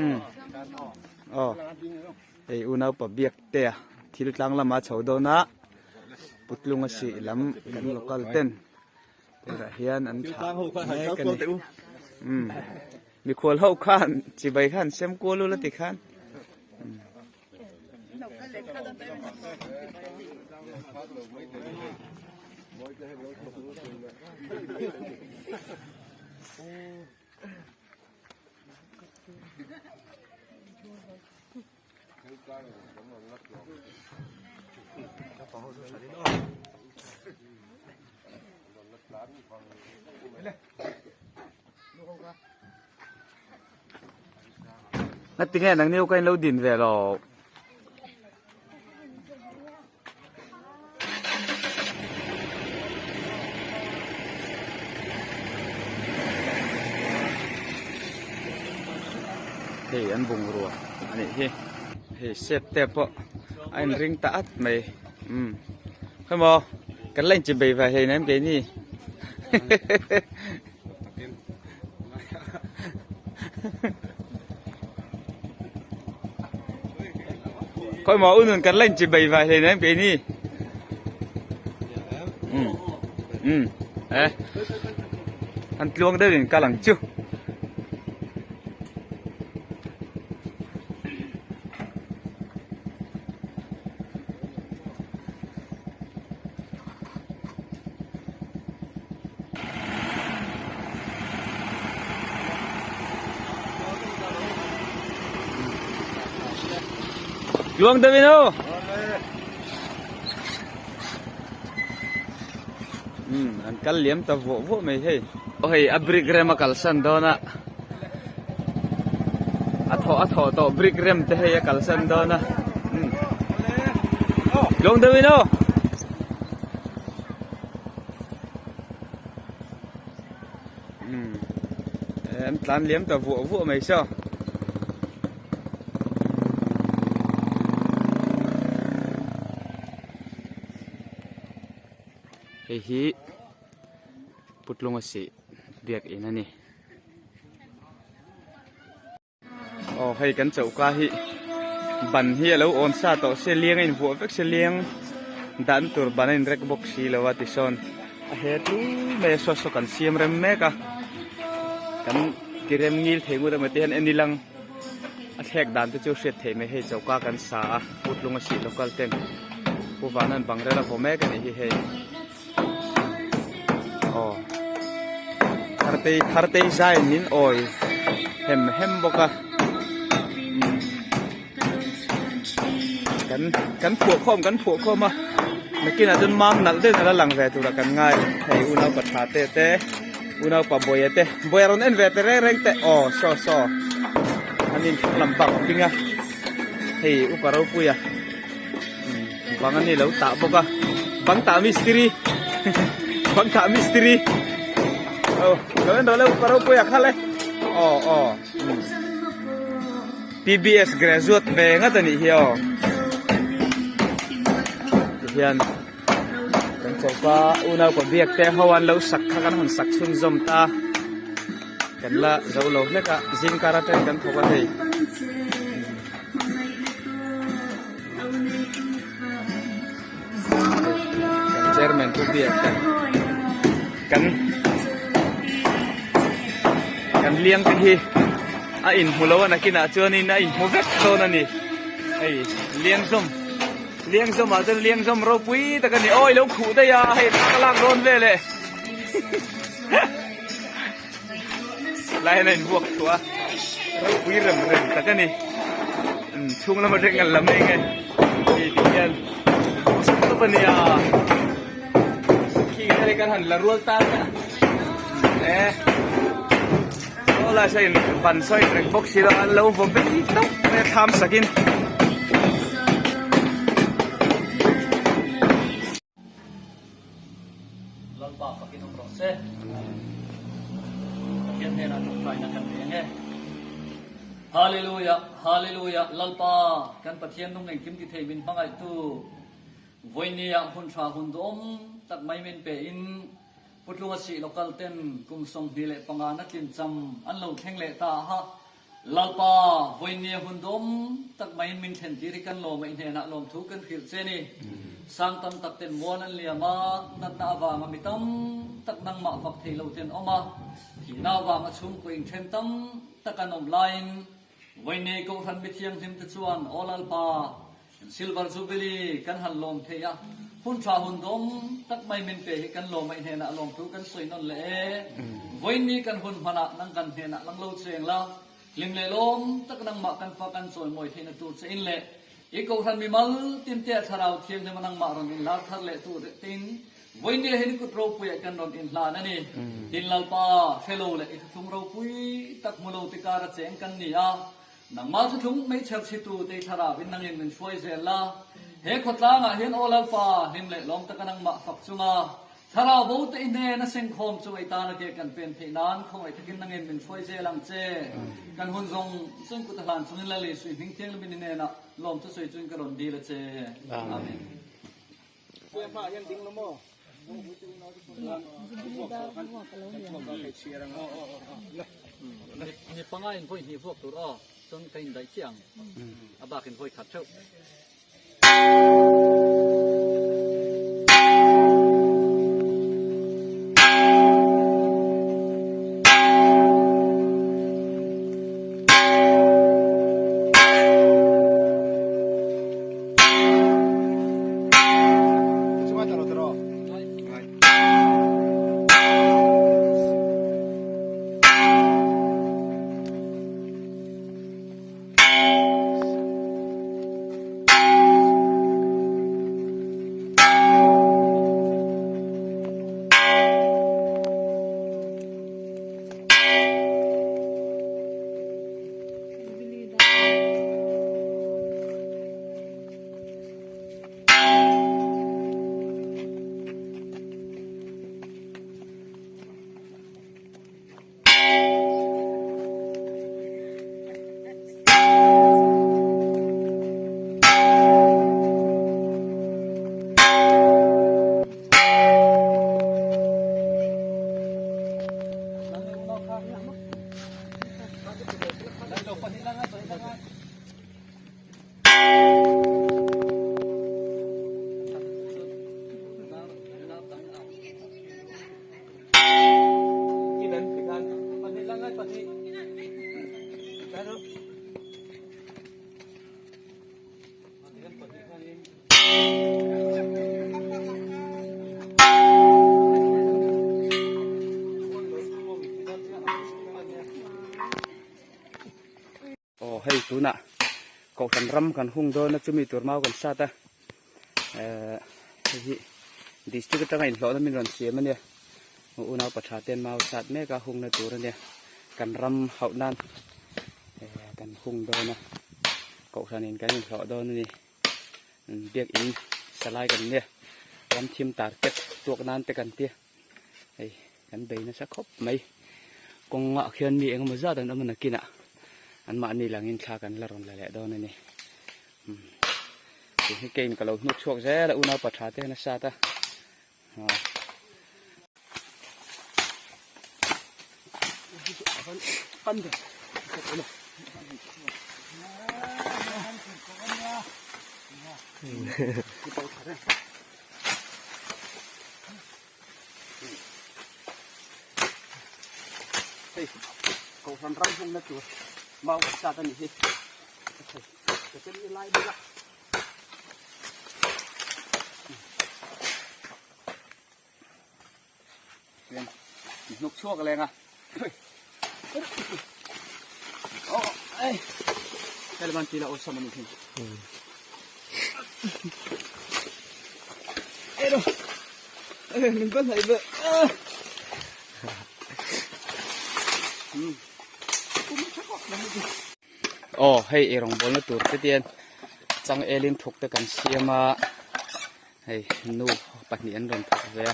Um aw hei unaupa biak te a thil tlang lama chho dawn a putlunga sih lam kan local ten tunah hian an thlah mek a ni um mikhual ho khan chibai khan sem kual ula ti khan. Ngatinge nang niu ka in lo din ve lo. Hei an bungrua a nih hi hei sep te pawh a in ring ta at mai umm khawmaw kan la inchi bei ve hleinem keini Khawmaw u nun kan la inchi bei vai hleinem keini umm umm eh an tluang deuhin kal ang chu. Luang deuh in aw. Um an kal liam ta vuah vuah mai hei. Aw hei a brick rem a kalsan dawn a. A thawh a thawh tawh brick rem te hei a kalsan dawn a. Um Luang deuh in aw. Umm an tlan liam ta vuah vuah mai saw. Hei hi Putlunga sih biakin a ni. Aw hei kan choka hi ban hi alo awn sa tawh se liang a invuah vek se liang dan tur ban a inrek bawk si lo a tisawn a he tlum mai a saw saw kan siam rem mek a kan ti rem ngil thei ngut emaw te hian en ilang a thlek dan te chu hriat theih mai hei choka kan sa a putlung a sih local ten pu vanan bang rel a vaw mek a nih hi hei. Aw Thartei Thartei zai min awi hem hem bawk a kan kan phuah khawm kan phuah khawm a nakinah chuan mam nalh deuhin a la lang ve turah kan ngai hei unaupa tha te te unaupa bawia te bawia rawn en ve te reng reng te aw saw saw an inthlak lam bak a ping a hei upa ropuia. Bang a ni lo tah bawk a bang tah mistiri bang tah mistiri aw lo en rawh le upa ropui a kha le aw aw P_B_S graduate ve ngat a nih hi aw tihian kan choka unaupa biak te ho an lo sak kha kan han sak chhunzawm ta kan la zo lo hlek a zingkar atangin kan thawk a hei. Kan chairman pu biak kan kan kan liang te hi a inhmu lo a nakinah chuanin a inhmu vek dawn a ni hei liang zawm liang zawmah chuan liang zawm ropui tak a ni aw ilo khuh daih a hei thla ka lak dawn vel e Lai hian a invuak chhuah a, ropui rem rem tak a ni. Umm chhung lama reng an la mai nge hei ti hian chhuk tawp a nia khi hei kan han la rual tan a e aw lai saw in ban saw in reng bawk si lo an lo vaw vei tawp mai a thlam sak in. Lalpa fakin awm rawh se. Pathian hnenah tawngtaina kan nei ange. Hallelujah, Hallelujah, Lalpa kan Pathian nung engkim ti thei min hmangaihtu vawinia hun tha hun duhawm tak mai min pe in Putlunga sih local ten kum 25 na tlin cham an lo thleng leh ta a. Lalpa, vawinia hun dawm tak maiin min thlen tir hi kan lawm a, i hnenah lawmthu kan hrilh che ni. Sang tam tak ten mual an liam a, natna avanga mi tam tak nangmah fak thei lo ten awm a, thihna avanga chhungkaw inthen tam tak an awm laiin vawinia Kohhran mithianghlim te chuan, Aw Lalpa, Silver Jubilee kan han lawm thei a, hun tha hun dawm tak mai min pe hi kan lawm a, i hnenah lawmthu kan sawi nawn leh e. Vawiinni kan hun hmanah nang kan hnenah lang lo cheng la, hlim leh lawm tak nangmah kan fa kan chawimawi theihna tur che in leh i Kohhran mimal tintea Thlarau Thianghlim a nangmah rawn inlar thar leh tur tein vawiinni ah hian i kut ropuiah kan rawn inhlan a ni. Tin Lalpa, hrelo leh i thuthlung ropui tak hmu lo ti kara cheng kan ni a, Nangmah thuthlung hmeichher chhitu tei thlarauin nangin min hruai zel la. He khawtlangah hian Aw Lalpa, hlim leh lawm taka nangmah fak chunga thlarau bo te i hnen a sengkhawm chu ei tana ke kan pen theih nan khawngaih takin nangin min hruai zel ang che. Kan hun zawng zawng kut a hlan chungin Lal Isui hming thianghlimin i hnenah lawm chu sawi chuin ka rawn dil a che. Amen. Ni panga in vawi hnih vuak tur aw chuan ka indaih chiah ang a bak in vawi khat theuh. Aw hei tunah kohhran ram kan hung dawn a chumi tur mau kan sat a ehh hei hi district atanga inhlawhna min rawn siam a nia unau patha te mau sat mek a hungna tur a nia kan ram hauh nan ehh kan hung dawn a kohhran in kan inhlawh dawn a ni biakin salai kan nia ram thim target tuak nan te kan tia hei kan bei nasa khawp mai kawngah khian mi engemaw zat an awm a nakinah anmahni langin thla kan la rawn la leh dawn a ni tih hi keiin ka lo hnuk chhuak zel a unau pa tha te hian a sat a Hei kohhran ram hungna tur mau sat a nih hi ka tel i lai bawk a. Chuan hnuk chhuak leng a. Oh, ei. Helman tila awlsam a ni thin. Ero. Eh, min ban hai ve. Oh, hei ei rawngbawlna tur te tian changelin thuk te kan siam a. Hei nu pahnih an rawn thawk ve a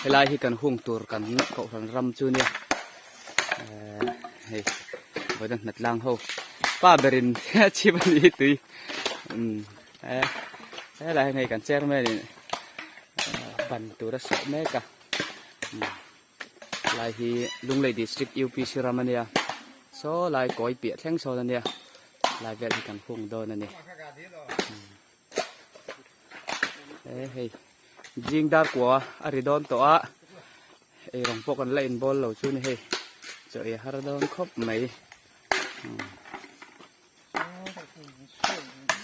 helai hi kan hung tur kan kohhran ram chu nia ehh hei vawiin a hnat lang ho pa berin chhip a nih hi tui umm eh helai hian hei kan chairman in ban tur a sawh mek a umm helai hi Lunglei district U P C ram a nia. Saw lai kawi piah thleng sawn ania lai vel hi kan hung dawn ani e hei zing dar kua a ri dawn tawh a eirawng pawh kan la inbawl lo chu ni hei chaw ei har dawn khawp mai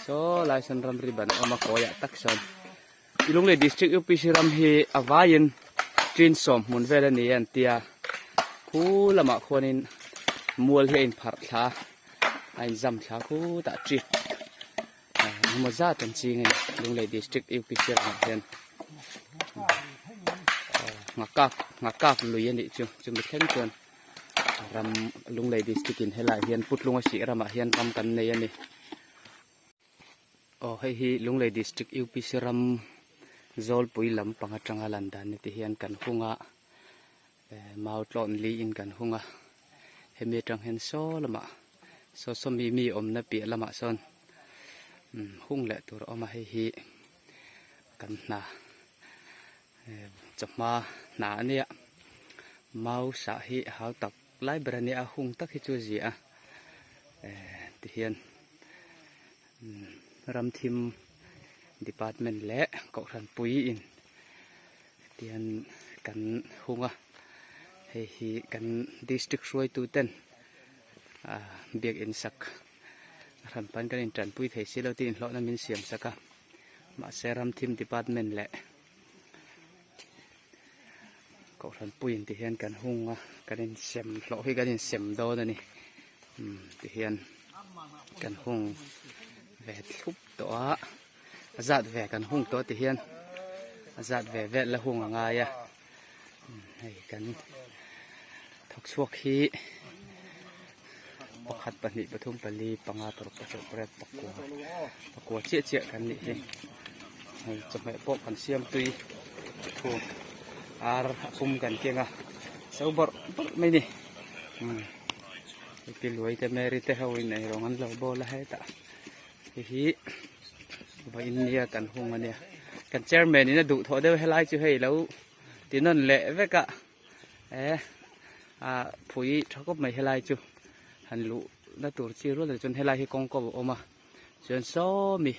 saw lai sawn ramri ban a awm a kawiah tak sawn Lunglei District UPC ram hi a vaiin ṭin sawm hmun vel a ni an tia khu lamah khuanin mual hi a inpharh thla a a inzam thla khutah ṭik engemaw zat an ching a ni Lunglei District UPC ramah hian nghakak nghakak lui a nih chu chumi thleng chuan ram Lunglei District in helaiah hian Putlunga sih ramah hian ram kan nei a ni. Aw hei hi Lunglei District UPC ram Zawlpui lam pang atanga lan dan ni ti hian kan hung a eh mau tlawn li in kan hung a hemi atang hian saw lamah saw saw mi mi awmna piah lamah sawn umm hung leh tur a awm a hei hi kan hna eh chawhma hna a nia mau sah hi hau tak lai ber a nia a hung tak hi chu a zia a eh ti hian. Ramthim department leh kohhran pui in tian kan hung a hei hi kan district hruaitu ten ah biakin sak hran pan kan intanpui thei si lo tih inhlawhna min siam sak a mahse ramthim department leh kohhran pui in ti hian kan hung a kan insem hlawh hi kan insem dawn a ni umm ti hian kan hung ve thlup tawh a a zat ve kan hung tawh ti hian a zat ve vel la hung a ngai a hei kan thawk chhuak hi pakhat pahnih pathum pali panga paruk pasarih pariat pakua pakua chiah chiah kan nih hi hei chawhmeh pawh kan siam tui thu ar a pum kan keng a so bawrh bawrh mai ni umm pi luai te mary te ho in ei rawng an lo bawl a hetah hei hi vawiin nia kan hung ania kan chairman in a duh thawh deuh helai chu hei lo ti nawn leh vek a. E a phui tha khawp mai helai chu han luh na tur chi rual ani chuan helai hi kawng kawp a awm a chuan sawmi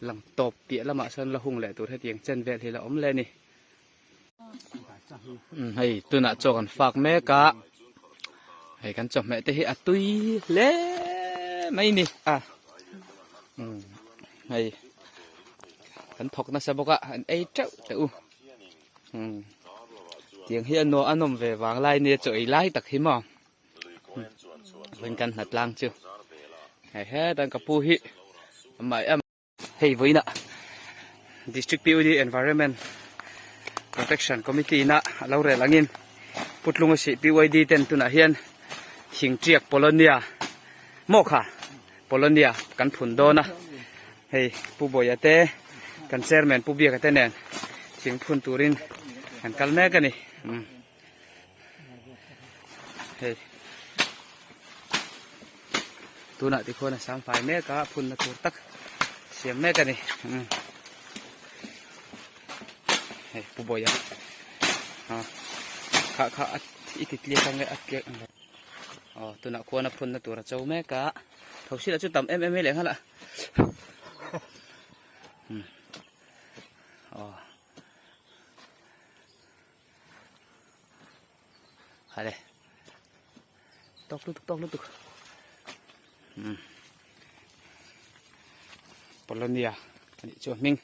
lang tawp piah lamah sawn la hung leh tur hetiang chen vel hi la awm leh a ni hei tunah chaw kan fak mek a hei kan chawhmeh te hi a tui hle mai a ni a hei kan thawk nasa bawk a an ei teuh teh u. Tiang hi a nuam a nawm ve vang lai nia chaw ei lai tak hi maw vawiin kan hna tlang chu hei hetan ka pu hi amah em hei vawiin ah district PUD environment protection committee in a lo rel angin Putlunga sih PYD ten tunah hian thingtiak polonia maw kha polonia kan phun dawn a. Hei Pu Bawia te kan chairman Pu Biaka te nen thing phun turin kan kal mek a ni umm hei tunah tikhuan a sang fai mek a phunna tur tak siam mek a ni umm hei Pu Bawia a kha kha a i ti tliak ang e a tliak ang aw tunah khuan a phunna tur a cho mek a thosi lah chu tam em em mai leh nghal a. Hale tok lutuk tok lutuk Polonia anih chu a hming.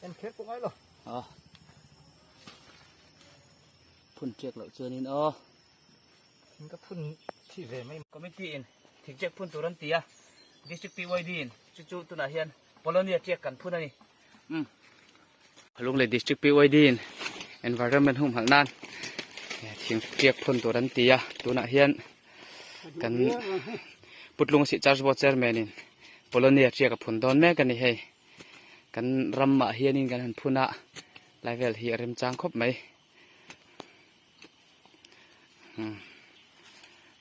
En kher pawh ngai lo. Ờ. Phun chiak loh chuanin aw. Ka phun thi ve mai. Committee in thingchiak phun tur an ti a. District PYD in chu chu tunah hian Polonia chiak kan phun a ni. Umm. Lunglei District PYD in environment humhalh nan thingchiak phun tur an ti a. Tunah hian kan Putlung Sih Church Board Chairman in Polonia chiak a phun dawn mek a ni hei. Kan ramah hianin kan han phun a, lai vel hi a remchang khawp mai.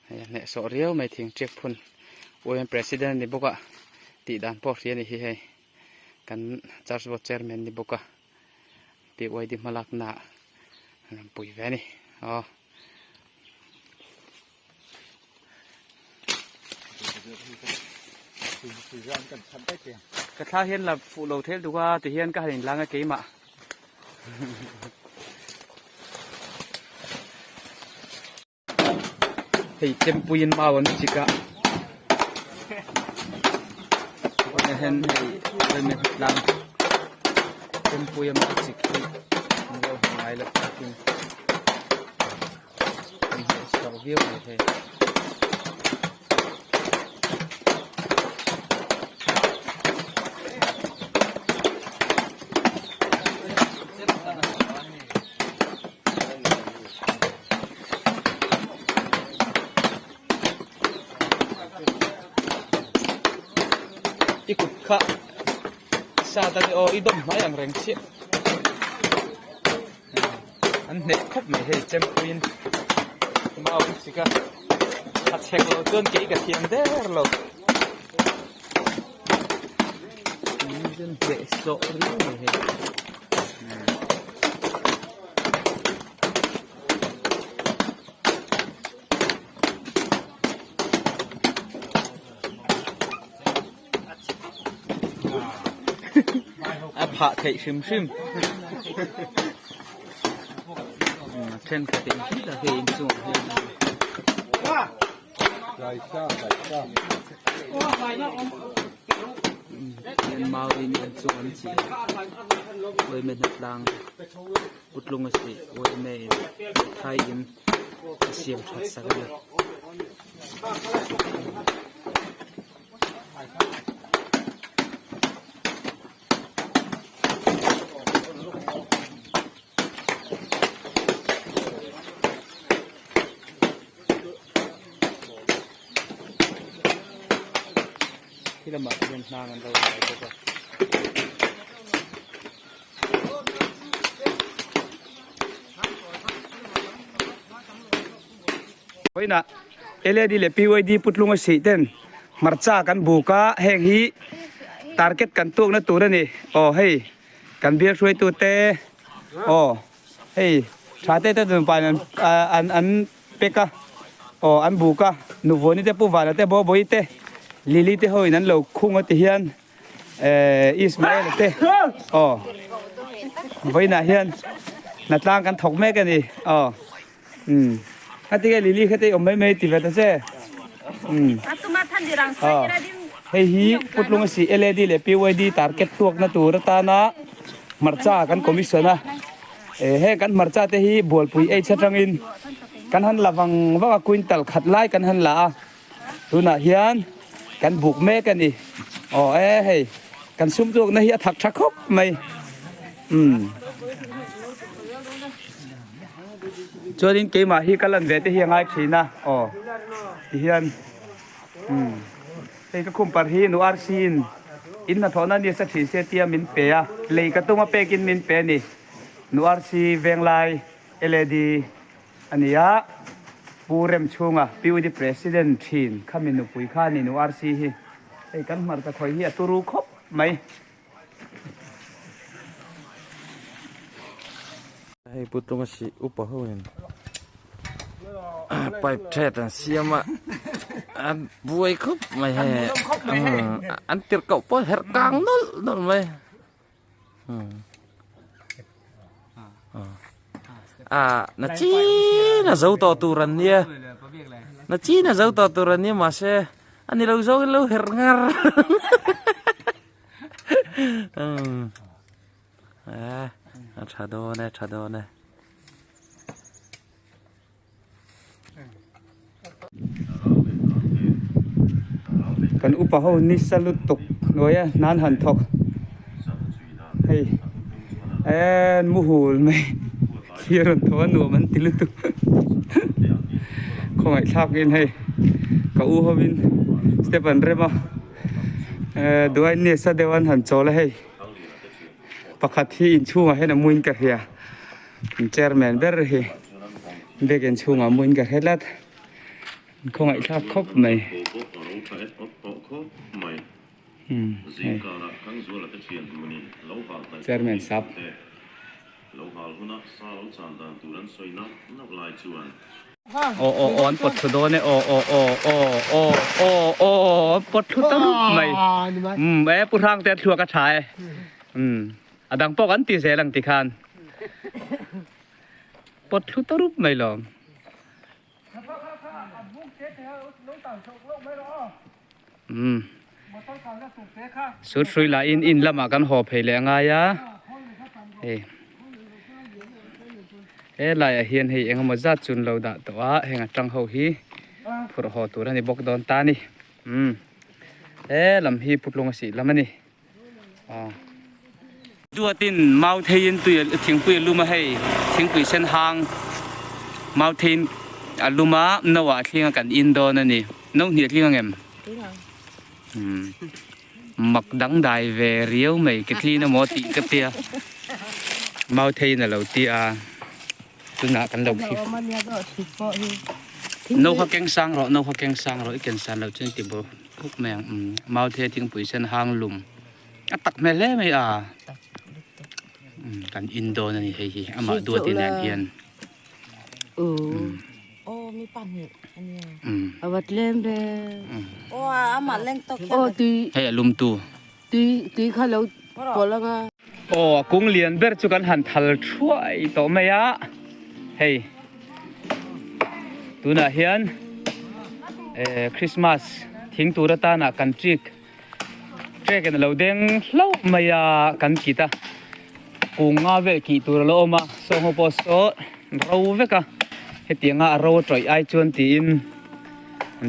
Hei a hnehsawh riau mai thing tiak phun UIM president a ni bawk a tih dan pawh hria a ni hi hei kan church board chairman ni bawk a PYD hmalakna ah an rawn pui ve a ni aw. Ka thla hian la fuh lo thel duk a tihian ka han inlang a keimah. Hei chempuiin mau an chik a tunah hian hei reme tlang chempuia mau chik hi an lo hmu ngai lo takin an hmuh chhuak viau mai thei. I kut kha sa ta ni aw i dawm hmai ang reng chiah an hneh khawp mai hei chempuiin mau an chik a a chhek loh chuan kei ka thiam der lo hneh sawh riau mai hei. A phah theih hrim hrim thenkhat in khi ta hei inchungah hian Mau in an chung an chih uaime hnatlang putlung a si uaime in thai in a siam that sak a ni. Khi lamah te hian hnang an lo zai bawk a. Vawiinah LAD leh PYD putlung a sih ten hmarcha kan buk a, heng hi target kan tuakna tur a ni. Aw hei kan bial hruaitute aw hei tha te te nupa in an an pek a aw an buk a Nuvawni te Pu Vana te Bawbawi te Lily te ho in an lo khung a ti hian eh Ismael te aw vawiinah hian hnatlang kan thawk mek a ni aw umm heti nge Lily kha te i awm mai mai ti ve ta che umm aw hei hi Putlung a si LAD leh PYD target tuakna tur atana hmarcha kan commission a. Eh heng kan hmarcha te hi bualpui H atangin kan han la vang vang a quintal khat lai kan han la a tunah hian kan buk mek a ni aw e hei kan sum tuakna hi a thak tha khawp mai umm chuanin keimah hi ka lan ve te hi a ngai thin a aw tihian umm. Hei ka khum par hi nu RC in in hnathawhna nisa thin se tia min pe a, lei ka tum a pekin min pe a ni. Nu RC Venglai LAD a ni a, Pu Remchhunga PUD President thin kha mi nupui kha a ni nu RC hi. Hei kan hmarcha khawi hi a turu khawp mai. Hei putlung a sih upa ho in pipe thread an siam a an buai khawp mai hei an tirh koh pawh herh kang nawlh nawlh mai ah na chin a zo tawh tur an nia na chin a zo tawh tur an nia mahse a ni lo zawk in lo herh ngar. A tha dawn e tha dawn e. Kan upa ho nisa lutuk hnuaia hnan han thawk hei en muhul mai thlir rawn thaw a nuam an ti lutuk khawngaih thlak in hei ka u hovin step an rem a. Eh duai nisa deuh an han chawl a hei pakhat hi inchhungah hian a muin ka hria chairman ber hi bag inchhungah a muin ka hre tlat. Khawngaih thlak khawp mai. Umm hei Chairman sap. Aw aw aw an pawt thlu dawn e aw aw aw aw aw aw aw an pawt thlu ta rup mai. Umm e Pu Hrangte a thluak a tha e. Umm a dang pawh kan ti zel ang tikhan. Pawt thlu ta rup mai lawm. Umm Sut hrui lah in in lamah kan haw phei leh a ngai a hei helaiah hian hei eng emaw zat chu an lo dah tawh a heng atang ho hi phurh haw tur a ni bawk dawn ta a ni umm he lam hi putlung a sih lam a ni aw. Duatin mau theiin tui thingpui a lum a hei thingpui sen hang mau theiin a lum a no ah a thling a kan in dawn a ni no hnih a tling ang em umm mak dangdai ve riau mai ka thlin amaw tih ka tia mau theiin a lo ti a tunah kan lo thli no kha keng sang rawh no kha keng sang rawh i ken san loh chuan i ti bawk khawp mai ang umm mau thei a thingpui sen hang lum. A tak hmel hle mai a kan in dawn a ni hei hi amah duat in ah hian hei a lum tu aw a kung lian ber chu kan han thal thuai tawh mai a hei tunah hian eh Christmas thing tur atana kan trick Trek in a lo deng hlauh mai a kan kit a kung nga vel kih tur a lo awm a saw ho pawh saw ro vek a hetianga a ro tawih ai chuan tiin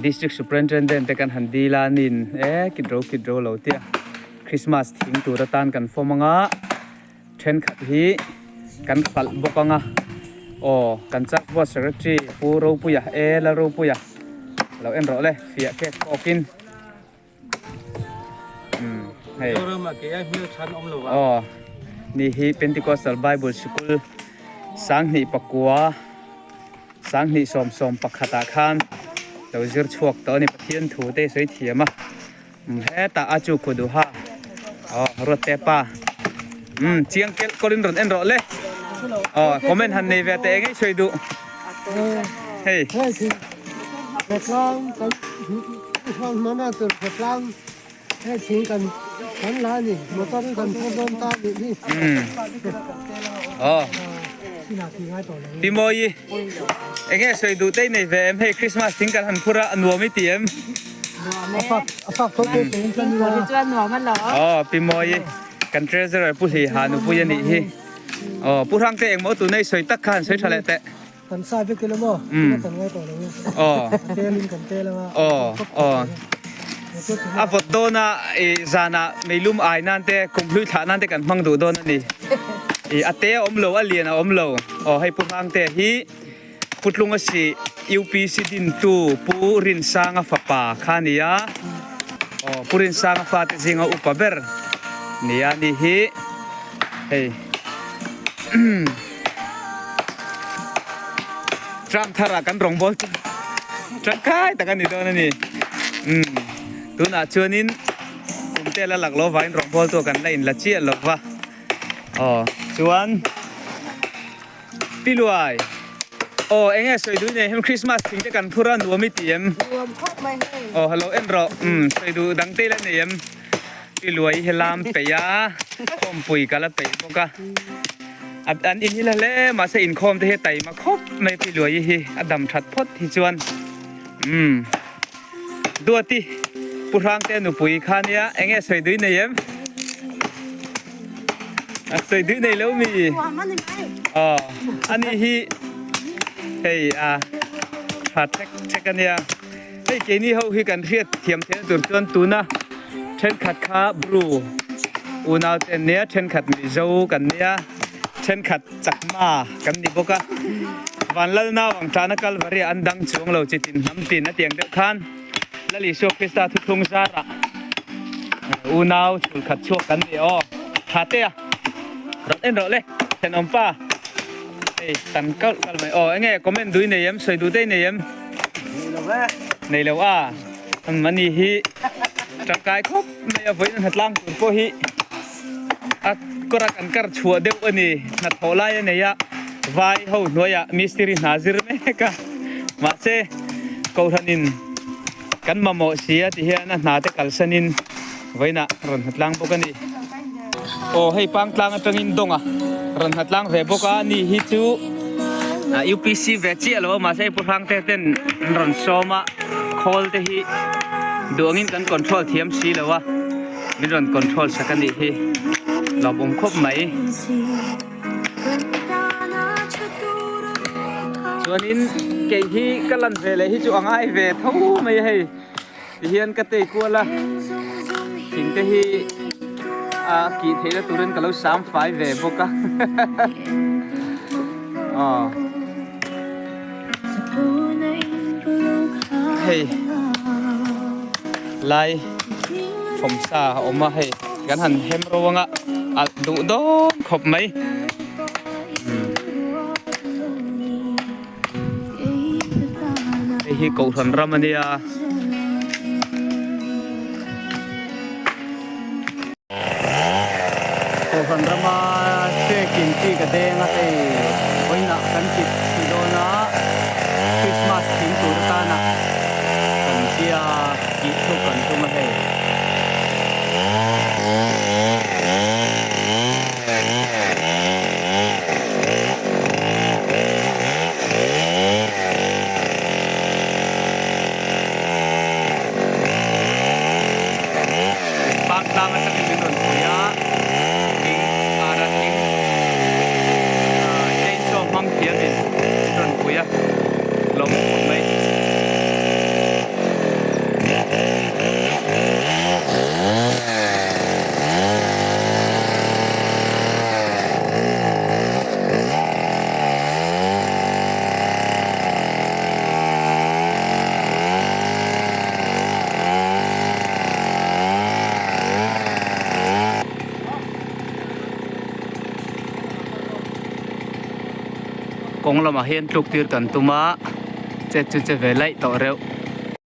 district superintendent te kan han dil a nin e kit ro kit ro lo tia Christmas thing tur atan kan fawm anga thenkhat hi kan hralh bawk anga aw kan church board secretary Pu Ropuia e Lalropuia lo en rawh le fiah kek kawkin. Hei aw ni hi Pentecostal Bible Sikul sanghnih pakua sanghnih sawm sawm pakhat ah khan lo zir chhuak tawh a ni Pathian thu te sawi thiam a hetah a chu khaw duha aw ruat te pa umm chiang kelh kawlin rawn en rawh le aw comment han nei ve teh ngei sawi duh hei. Pi Mawi enge sawi duh te i nei ve em hei Christmas thing kan han phur a a nuam i ti em? Aw Pi Mawi kan treasurer Pu Hliha nupui a nih hi. Aw Pu Hrangte engmaw tuna i sawi tak kha han sawi tha leh teh. Kan sa vek ila maw? Tina kan ngai tawh lo e. A tel in kan tel anga. Aw aw. A vawt dawn a i zanah meilum ai nan te kum hlui thlah nan te kan hmang duh dawn a ni. I a te a awm lo a lian a awm lo. Aw hei Pu Hrangte hi Putlunga si UPC dintu Pu Rinsanga fapa kha a ni a. Aw Pu Rinsanga fate zinga upa ber nia ni hi hei. Tram thar ah kan rawngbawl chu tangkai tak a ni dawn a ni. Umm tunah chuanin kum te la lak lo vangin rawngbawl chu kan la inla chiah lo va. Aw chuan Piluai aw eng nge sawi duh i nei hem Christmas thing te kan phur a nuam i ti em? Nuam khawp mai hei. Aw hello en rawh umm sawi duh dang te ila nei em? Piluai hi lam peih a khawmpui ka la peih bawk a. An in hi la hle mahse inkhawm te hi a taima khawp mai pi luai hi a dam that phawt hi chuan umm Duati Pu Hrangte nupui kha nia enge sawi dui nei em a sawi dui nei lo mi aw ani hi hei a tha thek thek ania hei keini ho hi kan hriat thiam theihna tur chuan tuna thenkhat kha Bru unau te an nia thenkhat Mizo kan nia thenkhat Chakma kan ni bawk a Vanlalna vang tana Kalvari an dang chuang lo chi tin hnam tin a tiang deuh khan Lal Isua Krista thuthlung zarah unau chhul khat chhuak kan ni aw tha te a rawn en rawh le thenawm pa hei tan kalh kalh mai aw enge comment duh i nei em sawi duh te i nei em. Nei lo a. Ani hi tangkai khawp mai a vawiin a hnatlang tur pawh hi a kawr a kan kar chhuah deuh a ni. Hnathawh lai a nei a, vai ho hnuaiah mistiri hna zir mek a. Mahse Kohhranin kan mamawh si a ti hian a hna te kalsanin vawiinah rawn hnatlang bawk a ni. Aw hei pangtlang atangin dawng a rawn hnatlang ve bawk a ni hi chu UPC ve chiah lo a mahse hei pu Hrangte ten an rawn sawm a khawl te hi duangin kan control thiam si lo a min rawn control sak a nih hi lawmawm khawp mai. Chuanin kei hi ka lan ve leh hi chu a ngai ve tho mai a hei. Tihian ka tei kual a, thing te hi a kih theihna turin ka lo sam fai ve bawk a. Aw. Hei lai fawmsa a awm a hei kan han hem ro anga alh duh dawn khawp mai. Hei hi Kohhran ram a nia. Kohhran rama trekking chi ka deng a hei vawiinah kan kit thli dawn a Christmas thing tur atana kan tia tih thuk kan tum a hei. Park tlang atangin min rawn pui a, thing ara thing chainsaw hmang thiamin min rawn pui a, lawm khawp mai. Kawng lamah hian tluk tir kan tum a, chet chu che ve laih tawh reuh.